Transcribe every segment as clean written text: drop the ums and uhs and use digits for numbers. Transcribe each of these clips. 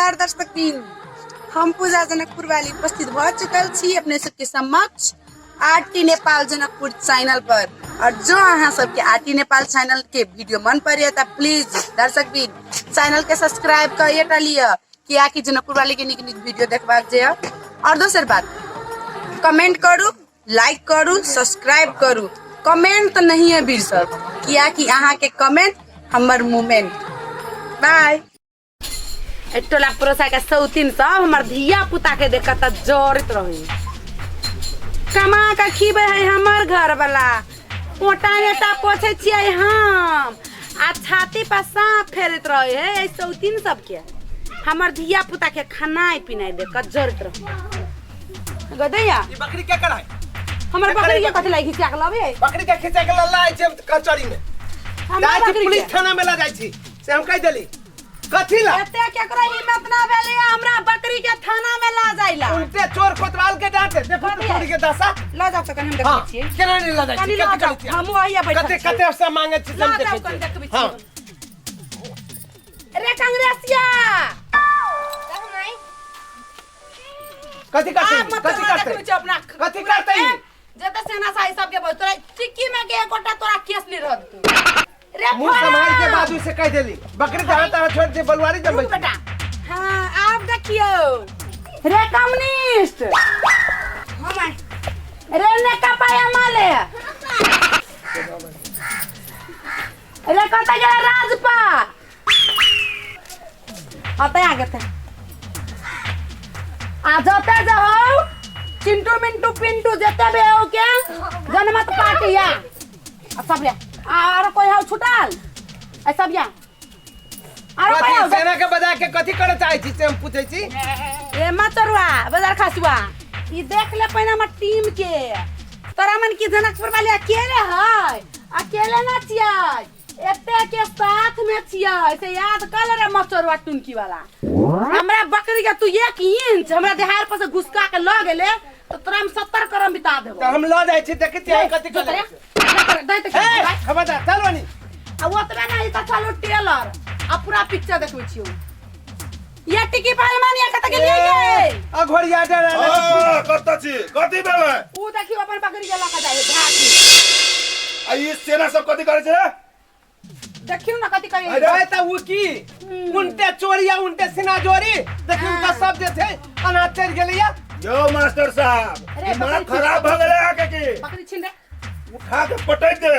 नमस्कार दर्शक बिन, हम पूजा जनकपुर वाली उपस्थित भ चुकल छी अपने सबके समक्ष आरटी नेपाल जनकपुर चैनल पर। और जो अहाँ सबके आरटी नेपाल चैनल के वीडियो मन पड़े त प्लीज दर्शक बिन चैनल के सब्सक्राइब कर लिअ, कियाकि जनकपुर वाली के नीक नीक वीडियो देखबाक जे। और दोसर बात, कमेंट करू, लाइक करू, सब्सक्राइब करू। कमेंट तो नहीं है वीर सब, कियाकि अहाँ के कमेंट हमर मूवमेंट। बाय। टोला पड़ोसा के सौतीन सब हमर धिया पुता के देख त जरत रही। कमा के खीबे है हमर घर वाला, ओटा नेटा पोछे छियै हम, आ छाती पर सांप फेरैत रहे है एहि सौतीन सबके। हमर धिया पुता के खानाइ पिनाइ देख के जरत रहे। गदैया ई बकरी के कर है? हमर बकरी के कथि लागि घिचा के लबे? बकरी के खींचा के लल्ला आइ छै कचहरी में। हमर जाइ छी बकरी पुलिस के थाना में ला जाइ छी से हम कहि देली। कथी ला? एते केकरो हिम्मत ना भेलै हमरा बकरी के थाना में ला जाइला। उनते चोर कोतवाल के डांटे देखो तो चोरी के दशा। ला जाओ तो कनी हम हां देखै छियै। केना नहीं ला जाइ छी? कनी ला कथी जाओ, करै छी? हमहूँ अहिया बैठल कते छियै। कते से मांगे छी ला हम जाओ देखै कनी छी। देखबै हां छियै। रे कांग्रेसिया, कथी करते? आब मत कथी तोरा करते? देखबै छियौ अपना। कथी करते? जते सेना साही सबके बोल, तोरा टिक्की में के एकोटा तोरा केस नहीं रहत तू। रे मुंह संभाल के फड़ा। बाजू से कह देली बकरी जहां तहां छोड़ दे बलुआरी जमबै। रुक बेटा, हाँ आप देखियो। रे कम्युनिस्ट, रे नेता पाया माले, रे कत गेला राजपा? अतः आगे थे आ जते जहो चिंटू मिंटू पिंटू जते भी हो के जनमत पार्टी या आ सब या आरो कोई हो छुटाल ए सब या आरो कोई कथी हो? सेना के बजा के कथी करे चाहे छी से हम पूछै छी। ए मचरुआ बाजार खासुआ, ई देख ले पहिने हमर टीम के। तोरा मन की जनकपुर वाले अकेले है? अकेले ना छियै, एते के साथ में छियै से याद कर ले। रे मचरुआ टुनकी वाला, हमरा बकरी के तू 1 इंच हमरा देहार पर से घुसका के ल गेले तो तोरा हम 70 करम बिता देबो। त हम ल जाइ छी, देखै छियै कथी करे। दे ए खबरदार, चल बनी। आ ओतबे नहीं त चलू टेलर आ पूरा पिक्चर देखबै छियौ। ये टिकी पहलवान या कत गेलियै ये? अघोरिया डरा। हाँ, कतऽ छी? कथी भेलै? ऊ देखियौ अपन बकरी के लऽ के जाइ है झाकी। आ ई सेना सब कथी करै छै रे? देखियौ ने कथी करै। अरे त उ की उनटे चोरी आ उनटे सीना जोरी देखियौ त सब जे छै अनाज चढ़ि गेलैया। यौ मास्टर साहब, अरे, दिमाग बकरी खराब भऽ गेलै अहाँके की? बकरी छीन रे। उठा के पटकि दे।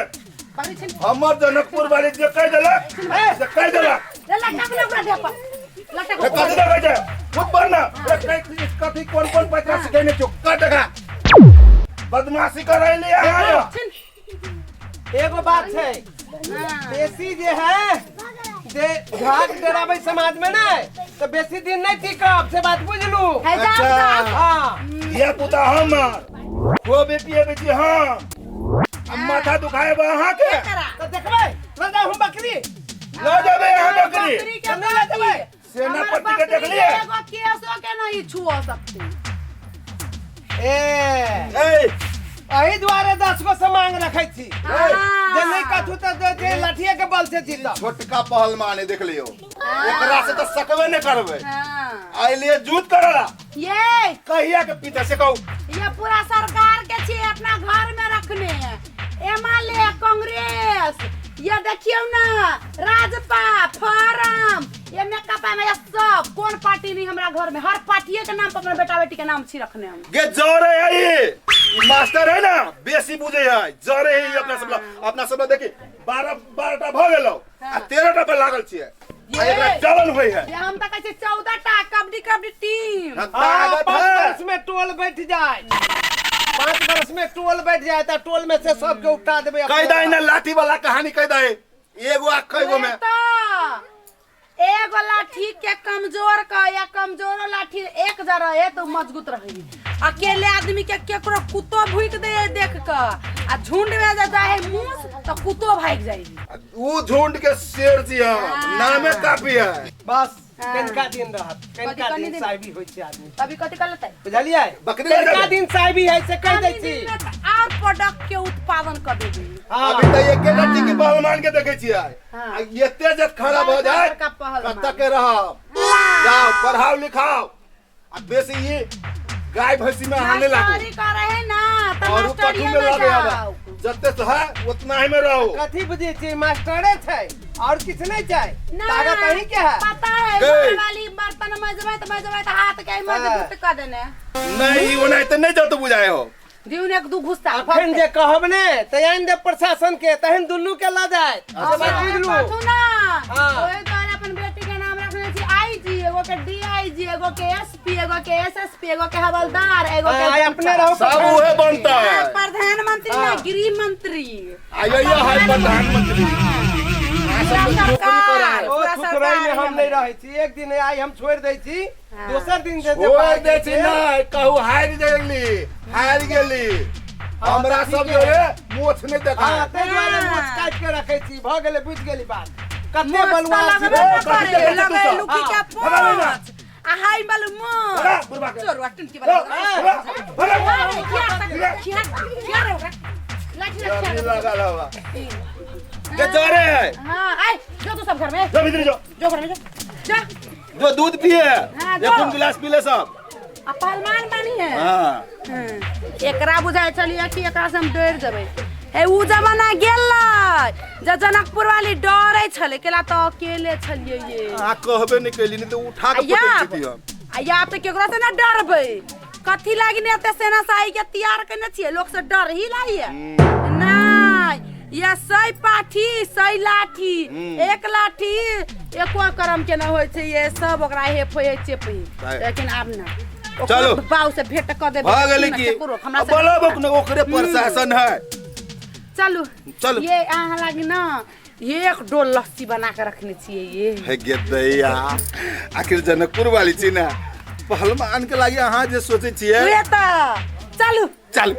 बकरी छीन। हमर जनकपुर वाली जे कहि देलक से कहि देलक। रे लटक ले ओकरा देह पर, लटक। ए, कथी देखै छै? खुद बन ना। ए, कथी कोन कोन पैसा सिखेने छौ? कट देखा बदमाशी कर रहली अहाँ यौ। छीन। एगो बात छै, बेसी जे है जे झाग डराबै समाज में ने तो बेसी दिन नहीं टिकब, से बात बुझलू। है जाओ। अच्छा। जाओ। हाँ। धिया पुता हमर खुआबे पियाबे छी हम, आ माथा दुखाएब अहाँके? तो देखबै ल जाउ हम बकरी। लऽ जेबै अहाँ बकरी? बकरी के तो नहीं लऽ जेबै। सेनापति के हमर बकरी देखलियै? एगो केसो के नहीं छुओ सकते। ए ए, एही दुआरे 10 गो से मांग रखै छी जे नहीं कथू तऽ जे जे लाठिए के बल से जीतब। छोटका पहलवान है, देख लियो, एकरा से तो सकबे नहीं करबे। हाँ। आइलिए जूत करला। ये कहिया के पीता से कहू? ये पूरा सरकार के छे अपना घर में रखने, एमएलए, कांग्रेस, ये देखियो ना राजपा, फॉरम, ये नेकपा में, ये सब कौन पार्टी नहीं हमरा घर में। हर पार्टीए के नाम पर अपना बेटा बेटी के नाम छी रखने हम। गे जरे है ई मास्टर है ना, बेसी बुझे है, जरे है ई अपना सब ला। अपना सब ला देखी 12 12टा भ गेलो आ 13टा पर लागल छियै आ एकरा जलन होय है। ये हम त कहै छी 14 टा कबड्डी कबड्डी टीम। हाँ, हाँ, ताकत 5 है। वर्ष में टोल बैठ जाए, 5 वर्ष में टोल बैठ जाए तो टोल में से सबके उपटा देबै। कह दे ना लाठी वाला कहानी कह दे एगो आ कईगो में। तो एगो लाठी के कमजोर क या कमजोरो लाठी एक जरा रहे तो मजबूत रहे। अकेले आदमी के केकरो कुत्तो भूक दे देख क, आ झुंड में जे जाए मूस तो कुत्तो भाग जाए। ऊ झुंड के शेर जी हम हाँ। नामे काफी है। बस। हाँ। कनिका दिन रहत, कनिका कथी दिन दिन? साहिबी होइ छै आदमी। अभी कथी कर लेतै? बुझलियै? बकरी लऽ कनिका जेबै। दिन साहिबी है से कहि दै कनी छी। दिन में तऽ और प्रोडक्ट के उत्पादन कर देबै। हाँ। अभी तऽ एके लड़की के पहलवान के देखे छियै। हाँ। आ एते जे खड़ा भऽ जाय बड़का पहलवान। कतऽ के रहब? हाँ। जाओ पढ़ाओ लिखाओ आ बेसी ये गाय भैंसी में आने लागू मास्टरी करे है ना त और उ कथू मास्टरिये में में लगे आवा जाओ जते से है उतना ही में रहो कथी बुझे छी मास्टरे छै और किछु नहीं छै ना, ताकत अहीं के है पता है गई। घर वाली बर्तन मजबै त मजबै त हाथ के मजबूत कर देने नहीं ओनाहिते नहीं जाओ तो बुझाए हो दिउन एक दू घुस्सा अखन जे कहब ने तऽ आनि देब प्रशासन के तहन दुनू के लऽ जायत से बात बुझलू कथू ना हाँ। ओहि दुआरे अपन बेटी के नाम रखने छी आईजी एगो के डीआईजी एगो के एसपी एगो के एसएसपी एगो के हवलदार एगो के आइ अपने रहो सब उहे बनता है प्रधानमंत्री ना हाँ। गृह मंत्री आइए है प्रधानमंत्री पूरा सरकार ओ पूरा थुथुरई में सरकार हम नहीं रहै छी एक दिन आइ हम छोड़ि दै छी दोसर दिन जे छोड़ दे छी नहीं कहू हारि गेली हारि गेली हमरा सब जोरे मोछ नहीं देखा हाँ ताहि दुआरे मोछ काटि के रखै छी भऽ गेलै बुझि गेली बात कते मोछ बलुआ तऽ छी लगबे रे, न करे, कथी लगे तू सब? लुकी के हाँ, भगा ले ना। पोंछ आ हाय बल भगा, मोछ बुढ़बा के। चोरवा टुनकी वाला भगा, भगा, अरे, किया किया किया रे ओकरा लाठी लाठी गर्मी लगल हवा के जरे है हाँ आय जो तू सब घर में जो भीतर जो जो घर में जो जा जो दूध पिए हाँ, जो। एक गिलास पी ले सब आ पहलवान बानी है हाँ एकरा बुझाइ छलियै कि एकरा से हम डरि जेबै हे उ जमाना गेलै जे जनकपुर वाली डरै छलै केला तऽ अकेले छलियै ये आ कहबे नहीं कैली नहीं तो उठा के आ पटक याब देती हम आ याब तऽ केकरो से ना डरबै कथी लागी ने एते सेना साही के तैयार केने छियै लोक से डर ही लाइए नहि ये सही पाठी सही लाठी एक लाठी एको करम के न होइ छै ये सब ओकरा हेप होइ चेपी सही। लेकिन आब ना ओकरो चलो। बाऊ से भेंट कऽ देबै भऽ गेलै की केकरो हमरा से बोलब ने ओकरे प्रशासन है चलू चलू। ये अहाँ लागी ना एक डोल लस्सी बना के रखने छियै ये हे गे दैया आखिर जनकपुर वाली छी ने पहलवान के लागी अहाँ जे सोचै छियै उहे तऽ चलू चल